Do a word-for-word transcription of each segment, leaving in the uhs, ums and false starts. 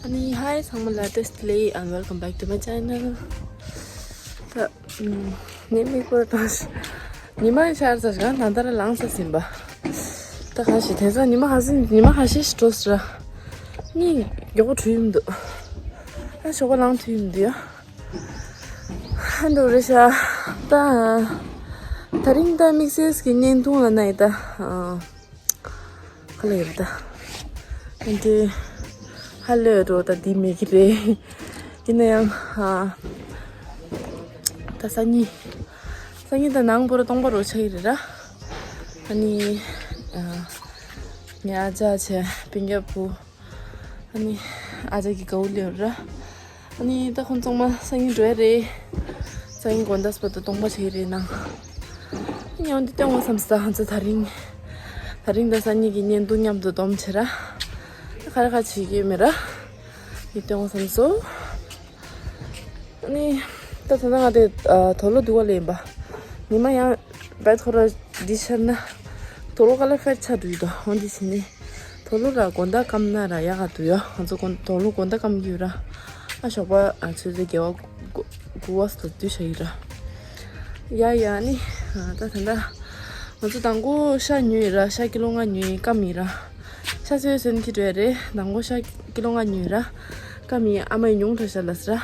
ཨ་ནི་ཧའི་ཚང་མ་ལ་བཀྲ་ཤིས་བདེ་ལེགས། And welcome back to my channel. ད་ངའི་མིག་པོ་ཏོ་ཉི་མ་ཤར་ཚར་གང་ད་ལྟ་ར་ལངས་ཚར་ཟིན་པ། ད་ག་ཞིག་དེང་སང་ཉི་མ་ཧ་ཟིན་ཉི་མ་ཧ་ཤེས་ཤིག་འགྲོ་སི་ར། གཉིད་མགྱོགས་པོ་བྲོས་ཡིན་འདུག་ཨ་ཞོགས་པ་ལངས་ཐུབ་ཡིན་འདུག་ཡ། ཧ་འགྲོ་རེད་ཤག་ད་ད་རིང་ད་དམིགས་བསལ་གྱི་བརྙན་ཐུང་ལ་ན་ཡི་ད། ག་ལ་ཡོད་ད། འདི་ཧ་ལས་འགྲོ་ད་འདི་མེད་ཀྱི་རེད། ཡིན་ན་ཡང་ཨ། ད་སང་ཉིན། སང་ཉིན་ད་ནང་པོ་ར་སྟོང་པ་རོ་ཆགས་ཀྱི་རེད་ར། ཨ་ནི་ཨ། ངའི་ཨ་ཅག་བྱས་སྤུན་ཀྱག་བུ། ཨ་ནི་ཨ་ཅག་གི་གའུ་ལེ་ར། ཨ་ནི་ད་ཁོང་ཚང་མ་སང་ཉིན་འགྲོ་ཡ་རེད། སང་ཉིན་དགོང་དག་སྤ་ཏོ་སྟོང་པ་ཆགས་ཀྱི་རེད་ན། ཨ་ནི་འོན་ཏེ་སྟོན་དགོས་བསམ་སི་ད་ང་ཚོ་ད་རིང་། ད་རིང་ད་སང་ཉིན་གྱི་བརྙན་ཐུང་མཉམ་དུ་སྡོམ་བྱེད་ར། ད་ག་རེ་ག་བྱེད་ཀྱི་ཡོད་མེད་ར། ཡིན་སྟོན་དགོས་བསམ་སོ། ཨ་ནི། ད་ད་ལྟ་ང་དེ་ཨ། དུག་ལོག་འདུག་ག་ལེན་པ། ཉི་མ་ཡང་བད་ཁོ་ར་འདི་ཤར་ན། དུག་ལོག་ག་ལ་ཕེད་ཆ་འདུག་ཡོད་དོ་འོན་ཏེ་ཕྱིན་ནི། དུག་ལོག་ར་དགོང་དག་སྐམ་ན་ར་ཡག་ག་འདུག་ཡོ། ང་ཚོ་དགོང་དུག་ལོག་དགོང་དག་སྐམ་གྱི་ཡོད་ར། ཨ་ཞོགས་པ་ཨ་ཆུ་ཚོད་བརྒྱད་པ་དགུ་པ་སུ་དུས་ཤ་ཡི་ར། ཡ་ཡ་ནི། ད་ད་ད། ང་ཚོ་དང་པོ་ཤ་ཉོས་ཡི་ར་ཤ་ཀི་ལོ་ལྔ་ཉོས་ཡི་སྐམ་ཡི་ར། ཤ་ཚོད་སོན་གྱི་འགྲོ་ཡ་རེད་དང་པོ་ཤ་ཀི་ལོ་ལྔ་ཉོས་ཡི་ར། སྐམ་ཡི་ཨ་མ་ཡི་ཉུང་དྲགས་ཤ་ལ་སི་ར།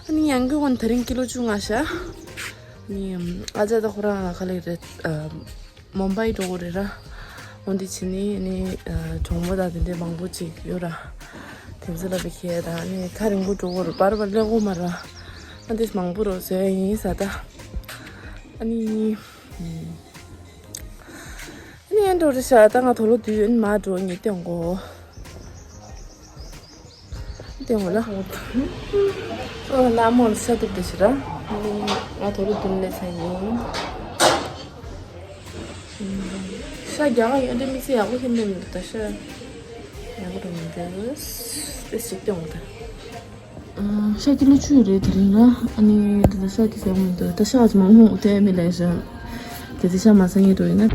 ཨ་ནི་ཡང་གི་འོན་ད་རིང་ཀི་ལོ་བཅུ་ལྔ་ཤ། ནི་ཨ་ཅག་ད་ཁོ་རང་ལ་ག་ལེ་རེད། མོམ་བྷའི་འགྲོ་གི་རེད་ར། འོན་ཏེ་ཕྱིན་ནི་ནི་གྲོང་པ་དང་དེ་འདྲའི་མང་པོ་ཅིག་ཡོད་ར། དེ་ཚོ་ལ་བི་ཁེ་དང་ནི་ཐག་རིང་པོ་འགྲོ་གི་རེད་པར་པར་སླེབས་གོ་མ་ར། ཨ་འདི་མང་པོ་རོ་བཟོས་ཡིན་ས་ད། ཨ་ནི། ཨ་ནི་ཡན་འགྲོ་རེད་ཤག་ད་ང་དུག་ལོག་དུས་ཡུན་མ་འགྲོ་ངས་སྟོན་གོ། སྟོན་གོ་ལ། ཨོ་ལ་མོ་ལ་ཤ་ཐུབ་དེ་ཤི་ར། ང་དུག་ལོག་དུས་ལས་ཚ་ཡིན། ཤ་རྒྱག་ག་ཡོད་དེ་མི་ཚེ་ཡག་པོ་ཞིག་མེད་མི་འདུག་ད་ཤ་ཡག་པོ་རེད་མི་འདུག་དེ་ཞིག་སྟོན་གོ་ད། ཤ་ཀི་ལོ་བཅུ་རེད་དེ་རིང་ར། ཨ་ནི་དེ་ལ་ཤ་ཀི་ཟེར་མི་འདུག་ད་ཤ་ཚོ་མང་མོ་དེ་མི་ལས་ཤ། དེ་ཚེ་ཤ་མ་ཟ་ངེས་འགྲོ་ཡིན་ན།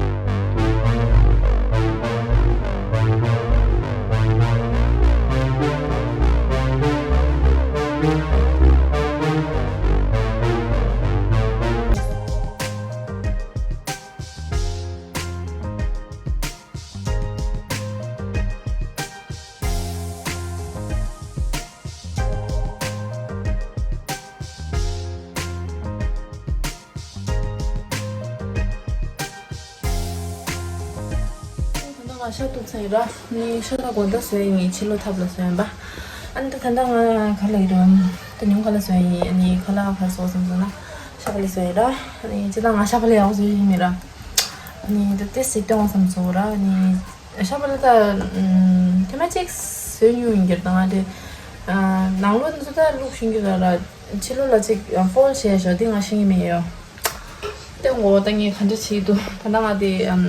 ད་ང་ཤ་གཏུབ་ཚར་ཡིན་ར། ནི་ཤ་ལ་དགོང་དག་བཟོས་ཡིན། ཕྱི་ལོགས་ཐབ་ལ་བཟོས་ཡིན་པ། ཨ་ནི་ད་ད་ལྟ་ང་ག་ལ་ཡིན་ར། ད་ཉུང་ག་ལ་བཟོས་ཡིན། ཨ་ནི་ཁ་ལག་ག་བཟོ་བསམ་སོང་ན་ཤ་བ་ལ་བཟོས་ཡིན་ར། ཨ་ནི་ཅི་ད་ང་ཤ་བ་ལ་ཡག་པོ་བཟོས་ཡིན་མིན་ར། ཨ་ནི་ད་ཏེ་སི་སྟོན་བསམ་སོང་ར། ཨ་ནི་ཤ་བ་ལ་ད་ཐེངས་མ་གཅིག་བཟོས་མྱོང་ཡིན་གྱི་ར། ད་ང་དེ་ནང་ལོགས་འདི་ཚོ་ད་བླུགས་ཤིང་གི་ར་ར། ཕྱི་ལོགས་ལ་ཅིག་ཕོལ་བྱས་ཞོ་དེ་ང་ཤེས་ཀྱི་མེད་ཡོ། དེ་ངོ་ད་ངས་ག་འདྲ་བྱེད་འདུག་ད་ལྟ་ང་དེ་ཨམ།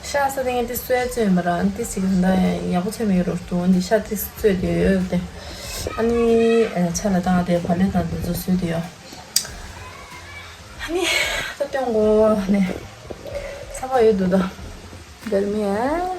ཤ་ས་དེ་ངས་དེ་གསོས་བཙོས་མ་ར་དེ་ཅིག་ད་ཡག་པོ་ཚོད་མེད་རོ་འདུག་འདི་ཤ་དེ་གསོས་དེ་ཡོད་དེ། ཨ་ནི་ཆ་ལ་ད་ང་དེ་བ་ལེ་དང་དེ་ཚོ་གསོས་དེ་ཡོད། ཨ་ནི་ད་སྟོན་གོ་ནས་ས་ཕག་ཡོད་འདུག་ད། गर्मी है।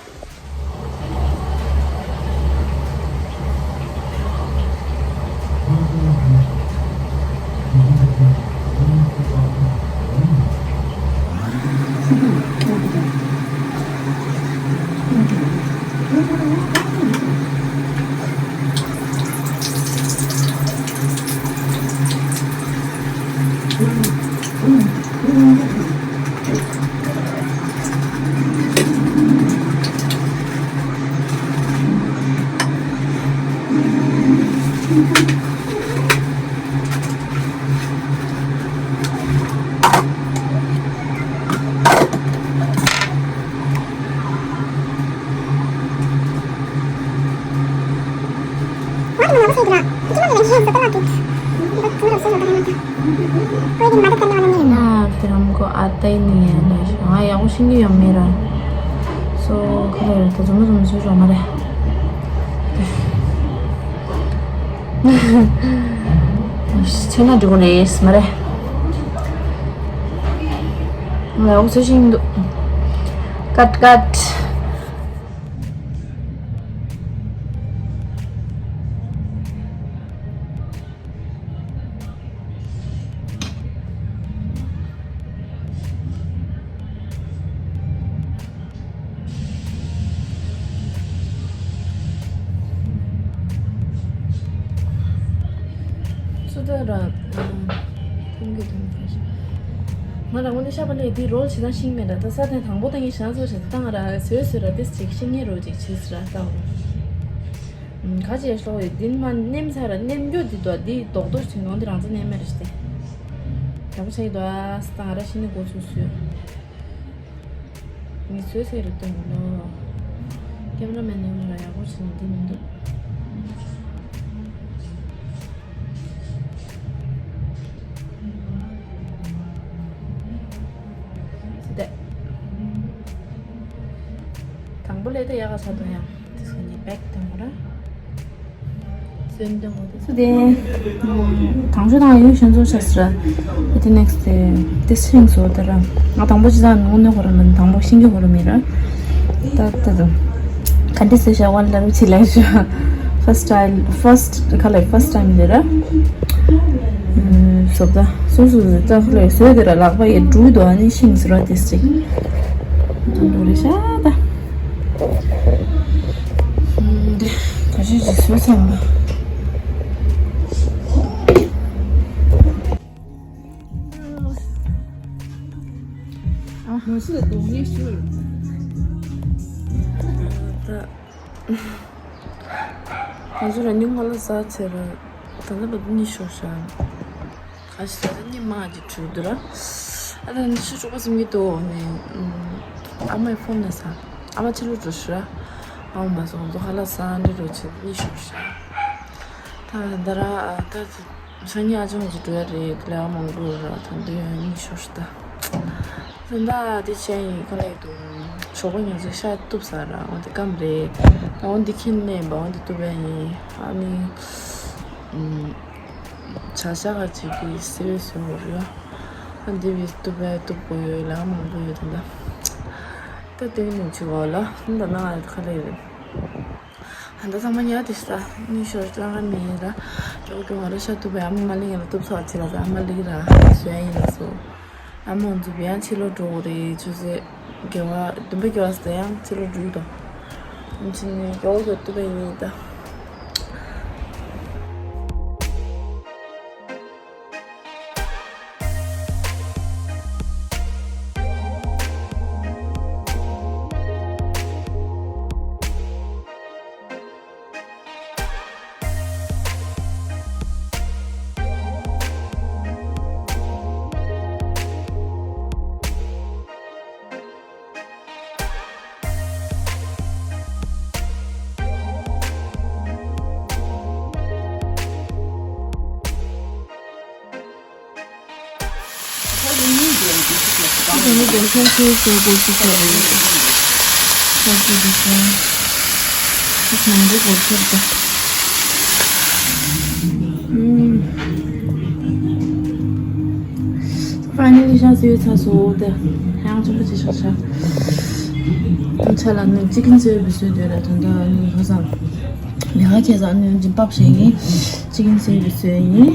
ना, तेरे हमको आता ही नहीं है ना। हाँ, ཡག་པོ་ཤེས་ཀྱི་ཡོད་མེད་ར། སོ་ཁ་ལ་ཡོད་ད་ཛུམ་ཛུམ་ཟུར་རོ་མ་རེད། ཚོད་ན་འགྲིག་གོ་རེད་མ་རེད། ང་ཡག་པོ་ཚོད་ཤིང་འདུག་ཀཊ་ཀཊ། ད་ར། ཐུང་གི་ཐུང་གི། ང་རང་ངོ་ནས་ཤ་བ་ལས་འདི་རོལ་བྱེད་སྟངས་ཤེས་མེད་ར། ད་ས་དེ་དང་པོ་ད་ངས་ཞང་ཚོ་བྱེད་སྟངས་ར་བཟོས་བཟོས་ར་དེ་ཅིག་ཤེས་ངེས་རོ་ཅིག་བྱེད་སྲ་ད། ཁ་ཅེས་ཤོག་ཡོད་འདི་མ་ནེམ་ཚ་ར་ནེམ་རྒྱུ་འདི་དོ་འདི་རྡོག་རྡོག་བྱེད་ནོ་འདི་རང་ཚོ་ནེམ་མེད་རེད་ཤི་དེ། དང་པོ་ཆ་ཡི་དོ་ཨ་སི་ད་ང་ར་ཤི་ནི་གོ་ཚུགས་སུ། ངས་བཟོས་ཟེར་རེ་སྟོན་གོ་ལོ། ཀེམ་ར་མེན་ནས་ང་ལ་ཡག་པོ་བྱས་ནས་འདི་མི་འདུག་སི་ཏེ། དང་པོ་ལས་ད་ཡག་ག་ཆགས་འདུག་ཡང་དེ་སོ་ནི་བེག་དང་པོ་ར། སུ་དེ། དང་ཤོས་དང་ཡུལ་གཞན་ཚོ་ཆ་སྲ། དེ་ནེག་སི་དེ་དེ་སིང་སོ་དེ་ར། ང་དང་པོ་ཅི་ཙང་ངོ་ནས་གོ་ར་མིན། དང་པོ་ཤིང་གི་གོ་ར་མི་ར། ད་ད་ད། ག་འདྲ་སེ་ཤ་ཝན་ལ་རུ་ཆི་ལ་ཤ། ཕར་སི་ཊི་ཊའིམ། ཕར་སི་ཊི་ཁ་ལ་ཕར་སི་ཊི་ཊའིམ་དེ་ར། སོབ་ད་སོ་སོ་སོ་ད་ཁ་ལ་སོ་དེ་ར་ལག་པ་ཡེ་འགྲུལ་དོ་ཨ་ནི་ཤིང་སི་ར་དེ་སི་ཅིག་ད་འགྲོ་རེ་ཤ་ད། འདི་ག་ཤེད་ཅིག་བཟོས་ཚར་བ། ང་ཚོ་ལ་གདོང་ངེས་ཤོར། ད་ང་ཚོ་ལ་ཉིན་ངོ་ལ་ཟ་ཚེ་ར་ད་ལྟ་བར་དུ་གཉིད་ཤོར་ཤག་ཨ་ཞེ་ད་གཉིད་མ་ཅིག་བྲོས་འདུག་ར། ཨ་ད་ནི་ཆུ་དཀྲོག་པ་སེམས་ཀྱི་འདུག་ནི། ཨ་མའི་ཕོན་ནས་ས། ཨ་མ་ཕྱི་ལོགས་འགྲོ་ཤི་ར། ཨ་མ་མ་སོང་ཚོ་ཧ་ལ་ས་འདྲི་རོ་ཆེ་གཉིད་ཤོར་ཤི་ར། ད་ད་ར་ཨ་ད་སང་ཉིན་ཨ་ཅང་གི་འགྲོ་ཡ་རེད་ལས་ཨ་མང་པོ་ར་ད་འདི་ཡང་གཉིད་ཤོར་ཤི་ད། ད་ད་དེ་ཆེན་ཡིན་ཁ་ལས་འདུག་ཞོགས་པ་ང་ཚོ་ཤ་གཏུབ་ས་ར་འོ་དེ་སྐམ་རེད། འོ་འདི་ཁྱེར་ནས་འབའ་འོ་འདི་གཏུབ་ཡ་ཡིན་ཨ་ནི། བྱ་བྱ་ག་ཅིག་གི་སེ་བའི་སོན་བོར་ཡོད། ཨ་འདི་བི་སྟུ་བའི་སྟུ་པོ་ཡོད་ལ་མང་པོ་ཡོད་དེ་འདྲ། ད་དེ་ནི་ཅི་གོ་ལ་འདི་ན་ཁ་ལེ་རེད། ཨ་ད་ཚང་མ་ཉལ་དེ་ཤ་ནི་ཤོར་ལ་ང་མི་ཡིན་ལ། ཅོག་ཅོག་ང་ར་ཤ་སྟུ་བའི་ཨ་མ་མ་ལི་ང་ལ་སྟུ་ཚོགས་ཆེ་ལ་ད་ཨ་མ་ལི་ར་སོན་ཡིན་ལ་སོ། ཨ་མ་འཛུ་བའི་ཨ་ཕྱི་ལོ་འགྲོ་གི་རེད་ཆུ་ཚོད། དགེ་བ་བདུན་པ་དགེ་བ་ཟེར་ཡང་ཕྱི་ལོ་འགྲོ་གི་འདུག་ཨམ་ཆི་ནི་དགེ་བ་གི་སྟུ་བའི་ཡིན་ད། Finally ཤ་ཟོས་ཚར་སོང་། དེ་ཡང་ཆུ་ཕུ་ཅི་ཤག་ཤག་ཆ་ལ་ནི་ཅི་ཀིན་ཟོས་བི་ཟོས་དེ་ལ་དོན་དག་ནི་ཧ་སང་མི་ཧ་ཁྱེད་ཚང་ནི་ཇིམ་པབ་ཞིག་ཡིན། ཅི་ཀིན་ཟོས་བི་ཟོས་ཡིན།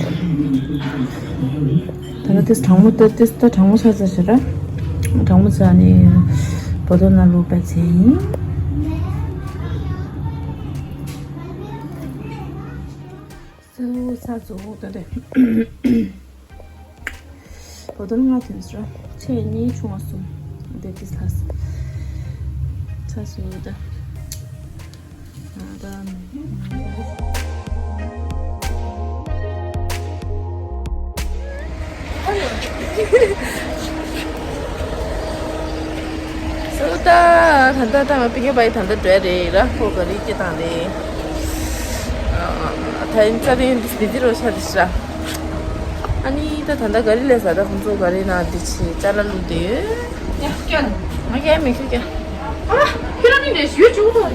ད་ནི་དེ་གྲང་མོ་དེ་དེ་ད་གྲང་མོ་ཆགས་ཚར་ཤག་ར། གྲང་མོ་ཆགས་ནི་བོ་དོ་ན་ལུག་པ་ཚེ་ཡིན། སུ་ས་ཚོ་ད་དེ། བོ་དོལ་ལྔ་ཐོན་སོང་། ཆེ་གཉིས་ཆུང་བ་གསུམ། དེ་ཏིས་ལྷ་ས། ས་སུ་ད། ད། སུ་ད། ད་ད་ད་ང་པི་ཀེ་པའི་ད་ད་འགྲོ་ཡ་རེད་ར་ཁོ་ག་རི་སྐྱེ་དང་རེད། ད་ཡིན་ཙ་རེད་འདི་འདི་རོ་ཤ་དི་ཤ། ཨ་ནི་ད་ད་ལྟ་ག་རི་ལས་ས་ད་ཁོང་ཚོ་ག་རི་ན་འདི་ཆེ་ཅ་ལ་ལུག་དེ་ཡོད། ང་ཁྱེད་མི་ཁྱེད་ཁྱེད། ཨ་ཁྱེད་རང་ནི་ནས་ཞུ་བྱུང་ཐོག་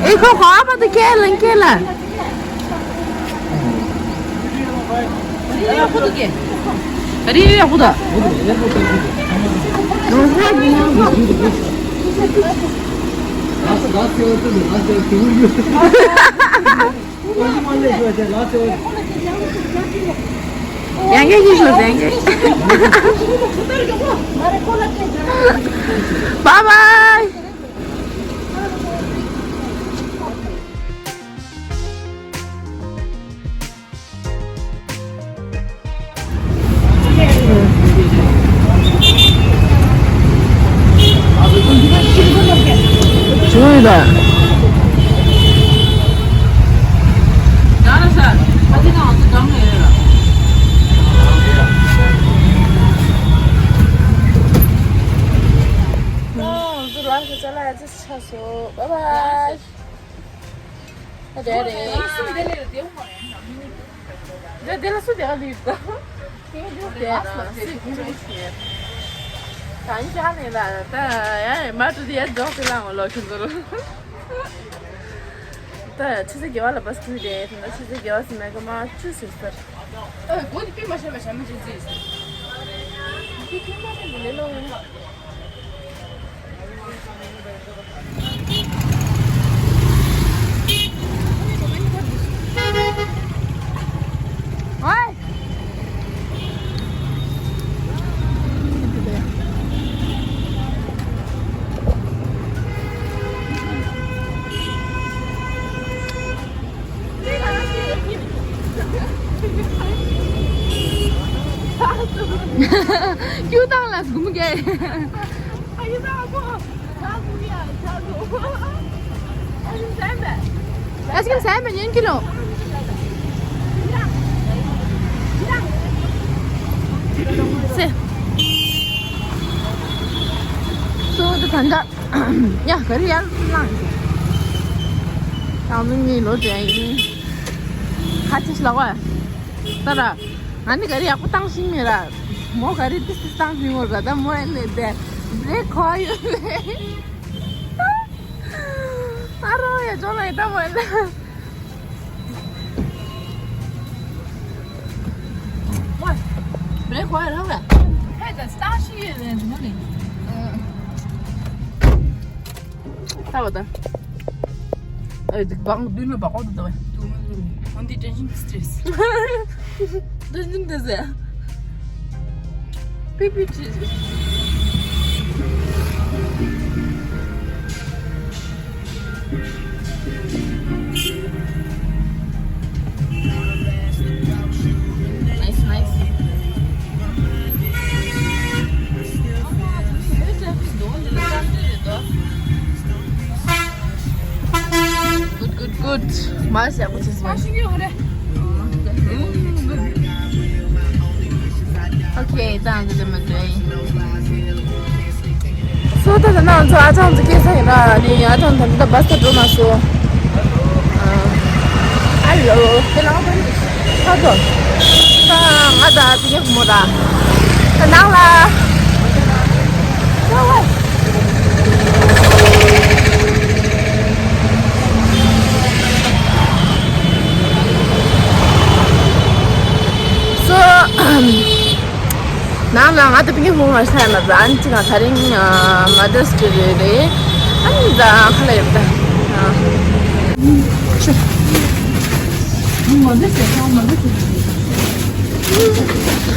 ཨེ་ཁོ་ཧོ་ཨ་མ་ད་ཁྱེད་ལ་ཁྱེད་ལ། ཡང་བསྐྱར་ཞུ་ཡང་བསྐྱར། Bye bye. ལ། ཨོ། འདི་ལ་ཁ་ཆ་ལ་ཡ་ཅི་ཆ་སོ། བཱའི་བཱའི། ཨ་རེ་རེ། འདི་འདི་ལ་སུ་དེ་ག་ལུས་ད། དེ་ལ་སུ་དེ་ག་ལུས་ད། ད་ཡིན་ཀྱང་ནི་ལ་ད་ཡ་མ་ཏུ་དེ་ཡ་འཇོག་དེ་ལ་ངོ་ལོ་ཁྱོད་ཚོ་ལ། ད་ཆུ་ཚོད་བརྒྱད་པ་ལ་བཱས་ཁྲིད་དེ་དེ་ན་ཆུ་ཚོད་བརྒྱད་པ་སི་མེ་ག་མ་བཅུ་ཟིན་ས། ཨ་གོ་འདི་པི་མ་ཤ་མ་ཤ་མ་ཅི་ཅི་ཟིན། འདི་ཁྱོད་མ་ནི་ལེ་ལོ། ཀྱུ་དང་ལ་སྒུམ་གེ། ཨ་ཡི་ད་ཨ་ཁོ། ཨ་ཁོ་ཡ་ད་ཁོ། ཨ་ཁོ་ཟ་མེད། ཨ་ཁོ་ཟ་མེད་ཉན་གི་ལོ། སེ། སོ་ད་ད་འདྲ། ཡ་ག་རེ་ཡར་བླངས། ཡང་མི་གཉིས་ལོ་དྲན་ཡིན། ཁ་ཆེ་ལ་བ། ད་ར། ང་ནི་ག་རེ་ཡག་པོ་བཏང་ཤེས་མེད་ར། མོ་ག་རེ་ཏི་སི་བཏང་ཤེས་མོ་ར་ད་མོ་ཨེ་ནས་དེ། བྲེ་ཁོ་ཡོད་ལེ། ཨ་རོ་ཡ་ཅོ་ལ་ཡི་ད་མོ་ཨེ་ལེ། ཝེ། བྲེ་ཁོ་ཡ་ར་ཝེ། ཧེ་ད་སྟག་ཤི་ཡོད་ལེ་མོ་ནི། ལྟ་བ་དང་། ཨེ་འདི་བག་མདུན་ལ་བག་འོག་ཏུ་ལྟ་བ། འོན་ཏེ་ཏེན་ཤིན་སི་ཊེ་རེ་སི། ཏེན་ཤིན་ཏེ་ཟེར། པི་པི་ཅི། Nice, nice. Good, good, good. མ་ཞག་པོ་ཆེ་སོང་། Okay, ད་འདི་དེ་མ་འདྲ་ཡིན། སོ་ད་ད་ནང་ཚོ་ཨ་ཅང་ཚོ་སྐྱེས་ས་ཡིན་ར་ནི་ཨ་ཅང་ད་ད་བ་སྟ་འགྲོ་མ་སོ། ཨ་ལོ། དེ་ལ་ཨ་ཅང་ད་ང་ད་དེ་ཉག་མོ་ད་ད་ནང་ལ། སོ། ནང་ལ་ང་ད་པིང་ཧུང་ང་ཤ་ཡ་མ་ཟ་ཨན་ཅི་ང་ད་རིང་མ་དར་སི་ཌེ་རེད། ཨ་ནི་ད་ཁ་ལ་ཡོད་ད། ད་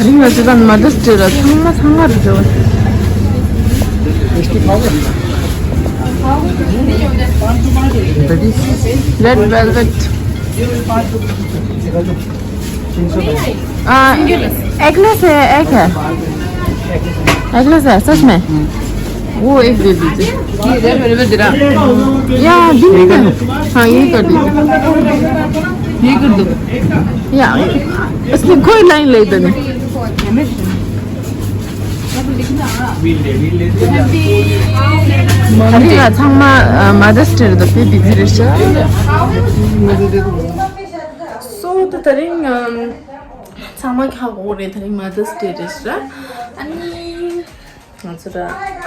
རིང་ང་ཅི་ད་མ་དར་སི་ཌེ་ར་ཚང་མ་ཚང་མ་རེད་ཟེར་བ། Red velvet. आ, एगलेस है, एक है। एगलेस है, सच में? वो एक दे दीजिए। या, दिन में। हाँ, ये कर दीजिए। ये कर दो। या, इसमें कोई लाइन ले देने। ད་རིང་ང་ཚང་མ་མ་དར་སི་ཌེ་རེད་དོ་དཔེ་བི་ཛི་རེད་ཤག་སོ་ད་ད་རིང་ཚང་མ་ཁ་གོ་རེད། ད་རིང་མ་དར་སི་ཌེ་རེད་ཤག་ཨ་ནི་ང་ཚོ་ད་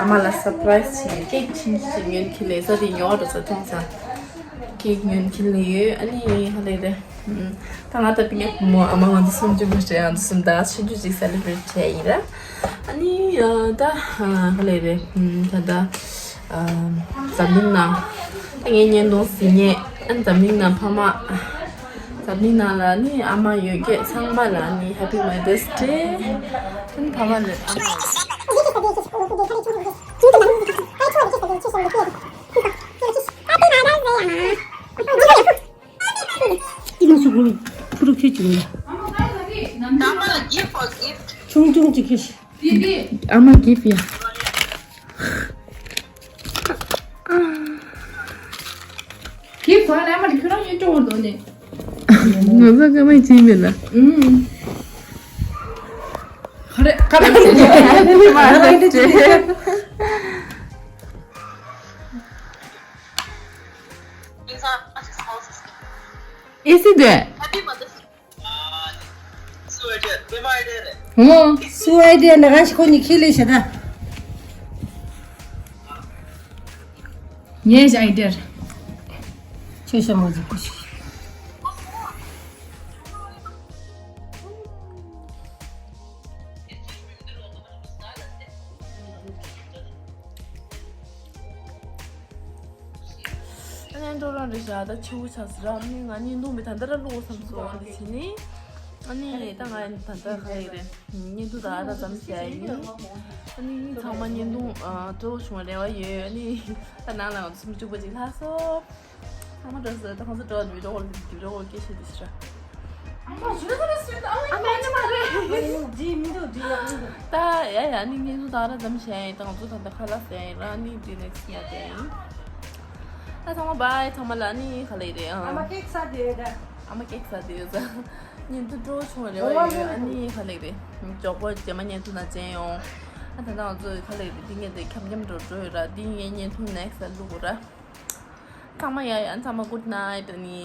ཨ་མ་ལ་སར་པ་རའི་སི་བྱས་ནས་ཀེག་ཆུང་ཆུང་ཉོན་ཁྱེར་ལས་ས་དེ་ཉོ་འགྲོ་ས་མཐོང་ས་ཀེག་ཉོན་ཁྱེར་ལས་ཡོད། ཨ་ནི་ཧ་ལས་རེད། ད་ང་ད་པིང་ཡ་བུ་མོ་ཨ་མ་ང་ཚོ་སུམ་ཅུ་པོ་བྱས་ང་ཚོ་སུམ་ད་ཆུང་ཆུང་ཅིག་སེ་ལེ་བྷི་རེ་ཊི་བྱས་ཡིན་ར། ཨ་ནི་ད་ག་ལེ་རེད། ད་ད་འཛམ་གླིང་ནང་ད་ངའི་བརྙན་ཐུང་གཟིགས་མཁན་ཨ་ནི་འཛམ་གླིང་ནང་ཕ་མ་འཛམ་གླིང་ནང་ལ་ནི་ཨ་མ་ཡོད་མཁན་ཚང་མ་ལ་ནི་ཧེ་པི་མ་དར་སི་ཌེ། ཨ་ནི་ཕ་མ་ལ་ཨ་མ། ཆུང་ཆུང་ཅིག་གིས། ཨ་མ་གིབ་ཡ། ཁྱོད་རང་ཡོད་སྐྱོ་བོ་འདུག་ནས། ང་ཚོ་སྐར་མ་བྱིན་མེད་ན། ཨུམ། ཁ་རེ་ཁ་རེ། ཨེ་སི་དེ། ཨོ། སུའི་ཨའི་ཌི་ཡ་ན་ག་ཞིག་ཁོ་གཉིས་ཁྱེར་ལས་བྱ་ད། ངའི་ཨའི་ཌི་ཡ་རེད། ཁྱོད་ཤ་མོ་ཟིག་ཁུ་ཤིག་ཨ་ནི་འགྲོ་རང་རེད་ཤག་ད་ཆེ་བོ་ཆགས་སི་ར། ཨ་ནི་ང་བརྙན་ཐུང་མི་ད་ལྟ་ར་བླུག་བསམ་སོང་། འདི་བྱས་ནི། ཨ་ནི་ད་ང་ད་ལྟ་ག་རེ་རེད། བརྙན་ཐུང་ད་ཨ་ར་ཙམ་བྱས་ཡིན། ཨ་ནི་ཚང་མ་བརྙན་ཐུང་ཨ་སྤྲོ་བོ་བྱུང་བ་རེ་བ་ཡོད། ཨ་ནི་ད་ནང་ལ་ང་ཚོ་སུམ་ཅུ་པ་ཅིག་ལྷག་སོང་། ཚང་མ་འགྲོ་སོང་། ད་ཁོང་ཚོ་འགྲོ་བ་འདི་འགྲོ་བ་འདི་འགྲོ་བ་སྐད་ཆ་འདི་ཟེར། ཨ་མ་ཞུ་ན་ས་ས་སུ་ཨ་མ་ཨ་མ་ཨ་མ་རེད། འདི་མི་འདུག་འདི་ཡག་མི་འདུག་ད་ཡ་ཡ་ནི་ངས་ཚོ་ད་ར་ཙམ་བྱས་ཡིན། ད་ང་ཚོ་ད་ལྟ་ཁ་ལག་ཟས་ཡིན་ར། ནི་འདི་ནེག་སི་ཡ་དེ་ཡིན། ད་ཚང་མ་བྷའི། ཚང་མ་ལ་ནི་ག་ལེ་རེད། ཨ་མ་ཨ་ཀེག་ཟ་དེ་ཡོད་ད། ཨ་མ་ཀེག་ཟ་དེ་ཡོད་ཟ། ཉིན་དུ་འགྲོ་བྱུང་རེ་བ་ཡོད། ཨ་ནི་ག་ལེ་རེད། མགྱོགས་པོ་རྗེས་མ་བརྙན་ཐུང་ནང་མཇལ་ཡོང་། ཨ་ད་ད་ང་ཚོ་ག་ལེ་རེད། འདི་ངས་དེ་འཁྱམ་འཁྱམ་འགྲོ་འགྲོ་ཡོད་ར། འདི་ངས་བརྙན་ཐུང་ནེག་སི་ལ་བླུག་ར། ཚང་མ་ཡ་ཡ། ཚང་མ་གུཌ་ནའིཊ། ཨ་ནི།